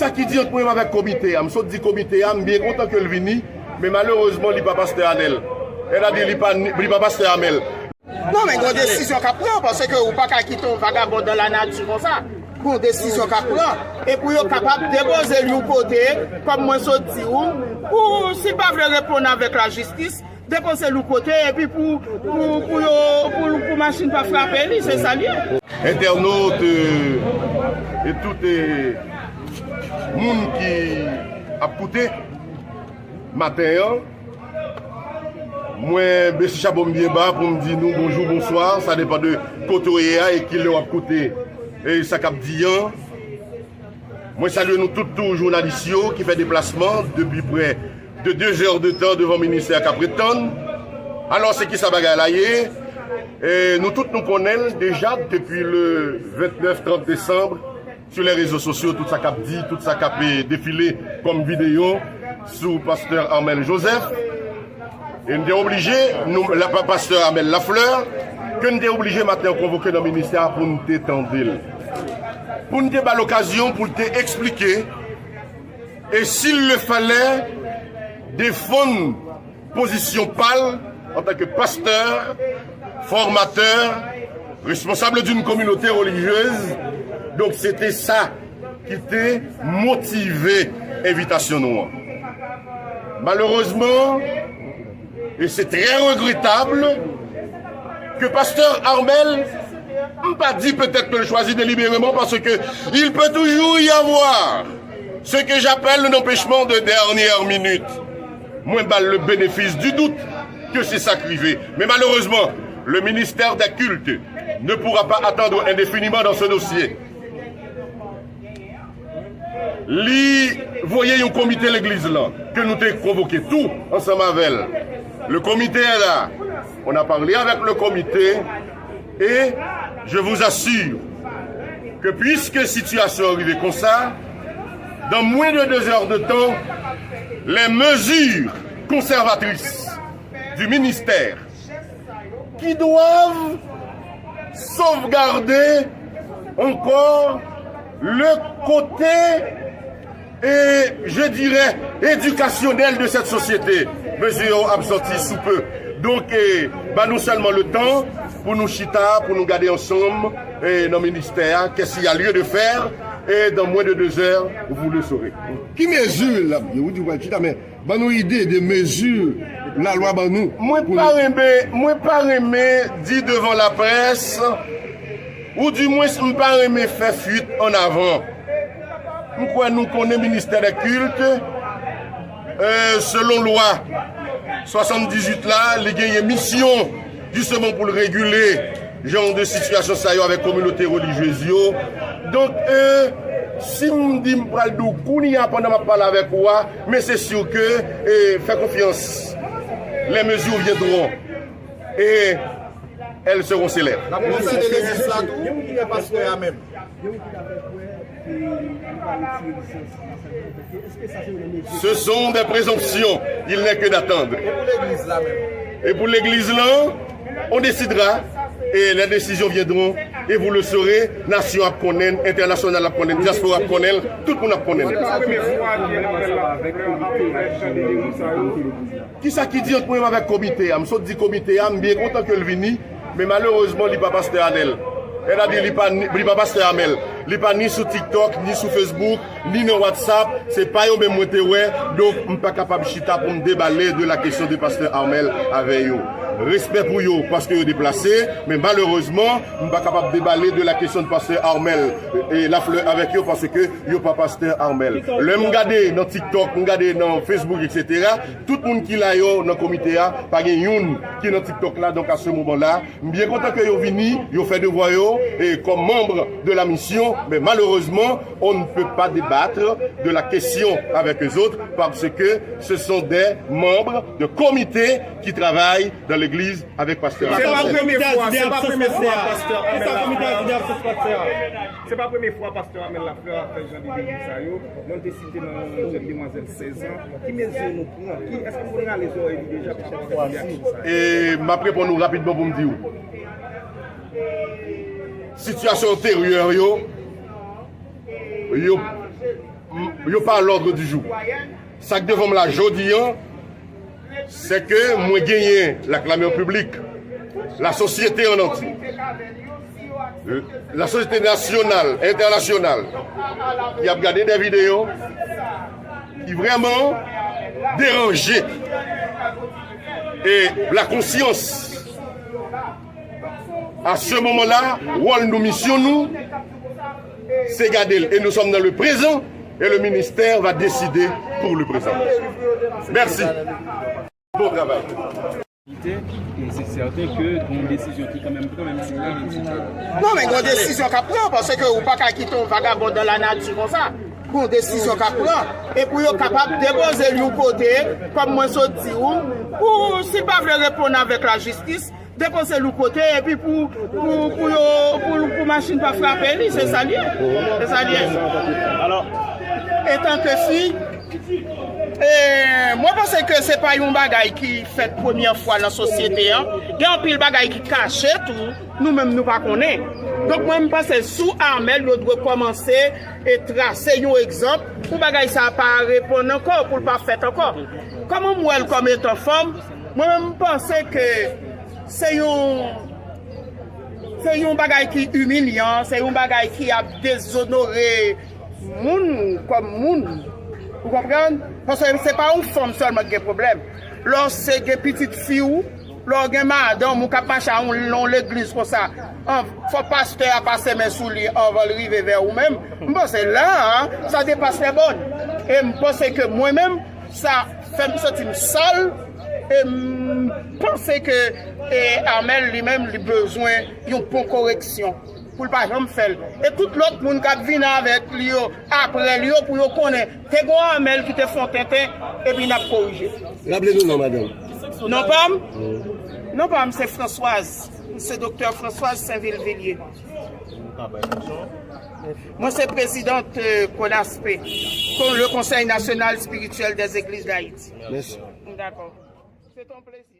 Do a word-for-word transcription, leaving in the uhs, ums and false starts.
Sa ki di ant mwen menm avèk komite a, m sot di komite a, m byen kontan ke l vini, men malerezman, li pa pastè Anèl. Sètadi, li pa, li pa pastè Amèl. Non, men gen yon desizyon k ap pran, paske ou pa ka kite yon vagabon dan la nati konsa. Gen yon desizyon k ap pran. E pou yo kapab depoze l yon kote, kòm mwen sot di w, pou, si l pa vle reponn avèk lajistis, depoze l yon kote, epi pou, pou, pou yo, pou, pou machin pa frape li, se sa l ye. Entènot, euh, e tout, euh, moun ki ap koute maten an, mwen bese chapo m byen ba pou m di nou bonjou, bonswa, sa depann de kote w ye a e ki lè w ap koute e sa k ap di an. Mwen salye nou tout tou, jounalis yo ki fè deplasman depi prè de de zè de tan devan ministè k ap ret tann. Alò, se kisa bagay la ye? E nou tout nou konnen l deja depi le vennèf, trant desanm, sou lè rezo sosyo, tout sa k ap di, tout sa k ap, e, defile kòm videyo sou pastè Armel Joseph. E n te oblije, nou, la, pa, pastè Armel Lafleur, ke n te oblije maten an konvoke nan ministè a pou n te tande l. Pou n te ba l okazyon pou l te eksplike, e si l le falè, defann pozisyon pa l antanke pastè, fòmatè, responsable d'une communauté religieuse. Donk, se te sa ki te motive envitasyon nou an. Malerezman, e se trè regretab, ke pastè Armel, m pa di petèt ke l chwazi delibereman, paske il peut toujours y avoir ce que j'appelle un empêchement de dernière minute. Mwen ba l le bénéfice du doute ke se sa k rive. Men malerezman, le ministère des cultes ne pourra pas attendre indéfiniment dans ce dossier. Li voye yon komite legliz lan, ke nou te konvoke tou ansanm avè l. Le comité est là. On a parlé avec le comité et je vous assure que puisque sitiyasyon an rive konsa, dans moins de deux heures de temps, les mesures conservatrices du ministère qui doivent sauvegarder encore le côté, et je dirais, éducationnel de cette société. Mezi yo ap sòti sou pe. Donk, e, ba nou sèlman le tan pou nou chita, pou nou gade ansanm, e, nan ministè a, qu'est-ce qu'il y a lieu de faire, et dans moins de deux heures, vous le saurez. Ki mezi l ap di? Ou di w pral chita, men ban nou ide de mezi lalwa ban nou. Mwen pa renmen, mwen pa renmen di devan laprès, ou dimwens m pa renmen fè fuit an avan. M kwè nou konnen ministè dè kilt, e, selon lwa swasanndizuit la, li genyen misyon, jisteman, pou l regile jan de sitiyasyon sa yo avèk kominote relijyez yo. Donk, e, si m di m pral di w kounye a pandan m ap pale avèk ou a, men se si ke, e, fè konfyans, les mesures viendront et elles seront célèbres. N ap konsène legliz la tou, pastè a menm. Ce sont des présomptions, il n'est que d'attendre. E pou legliz la menm? E pou legliz lan, on décidera, et les décisions viendront, et vous le saurez, nasyon ap konnen, entènasyonal ap konnen, dyaspora ap konnen, tout moun ap konnen. Se pa premye fwa ke Armel Lafleur ap fè jan de deriv sa yo. Kisa ki di ant mwen menm avèk komite a? M sot di komite a, m byen kontan ke l vini, men malerezman, li pa pastè Anèl. Sètadi, li pa, li pa pastè Amèl. Li pa ni sou TikTok, ni sou Facebook, ni nan WhatsApp. Se pa yo menm mwen te wè. Donk, m pa kapab chita pou m debale de la kesyon de pastè Armel avè yo. Respè pou yo, paske yo deplase, men malerezman, m pa kapab debale de la kesyon de pastè Armel, e, Lafleur avèk yo, paske yo pa pastè Armel. Lè m gade nan TikTok, m gade nan Facebook, etsetera, tout moun ki la yo nan komite a, pa gen youn ki nan TikTok la, donk a se moman la, m byen kontan ke yo vini, yo fè devwa yo, e, kòm manm de la misyon, men malerezman, on ne peut pas débattre de la question avec eux autres parce que ce sont des membres de comité qui travaillent dans l'église avec pastè Lafleur. Se pa premye fwa, se pa premye fwa pastè Armel Lafleur. Se pa premye fwa pastè Armel Lafleur ap fè jan de deriv sa yo. Mwen te site nan yon jèn demwazèl sèz an. Ki mezi nou pran? Ki, èske nou rale zòrèy li deja pou chèf fè reyaksyon sa yo? E m ap reponn ou rapidman pou m di w. Sitiyasyon enteryè yo, yo Yo pa à l'ordre du jour. Sa k devan m la jodi a, se ke mwen genyen la clameur publique, la sosyete an antye, la sosyete nasyonal, entènasyonal, ki ap gade de videyo ki vrèman deranje e la konsyans. À ce moment-là, wòl nou, misyon nou, se gade l. Et nous sommes dans le présent et le ministère va décider pour le présent. Merci. Bon travail. E se sèten ke gen yon desizyon ki kanmenm pran, menm si l leve ti. Non, men gen yon desizyon k ap pran, paske ou pa ka kite yon vagabon dans la nature konsa. Gen yon desizyon k ap pran. E pou yo kapab depoze l yon kote, kòm mwen sot di w, pou si l pa vle reponn avèk lajistis, depoze l yon kote, epi pou, pou, pou yo, pou, pou machin pa frape li, se sa l ye. Se sa l ye. Alò, etan ke fi, e, mwen panse ke se pa yon bagay ki fèt premyè fwa nan sosyete an. Gen anpil bagay ki kache tou, nou menm nou pa konnen. Donk mwen m panse sou Armel yo dwe kòmanse e trase yon egzanp pou bagay sa pa reponn ankò, pou l pa fèt ankò. Kòman m wè l kòm etan fanm, mwen menm m panse ke se yon se yon bagay ki imilyan, se yon bagay ki ap dezonore moun kòm moun. Ou konprann? Paske se pa yon fanm sèlman ki gen pwoblèm. Lè w se gen pitit fi w, lè w gen madanm ou k ap mache a yon legliz konsa, fò pastè a pase men sou li anvan l rive vè ou menm. M panse la a, sa depase lè bòn. E m panse ke mwen menm, sa fè m santi m sal. E m panse ke e, Armel li menm li bezwen yon bon koreksyon pou l pa janm fè l. E tout lòt moun k ap vin avèk li yo, apre li yo, pou yo konnen te gon Armel ki te fè yon tenten, epi n ap korije. Raple nou non, madanm. Non pa m? Non pa m se Françoise. M se Doktè Françoise Saint-Vil Villiers. Mwen se prezidant konaspe, le Conseil National Spirituel des Églises d'Haïti. Mèsi. Dakò. Se ton plezi.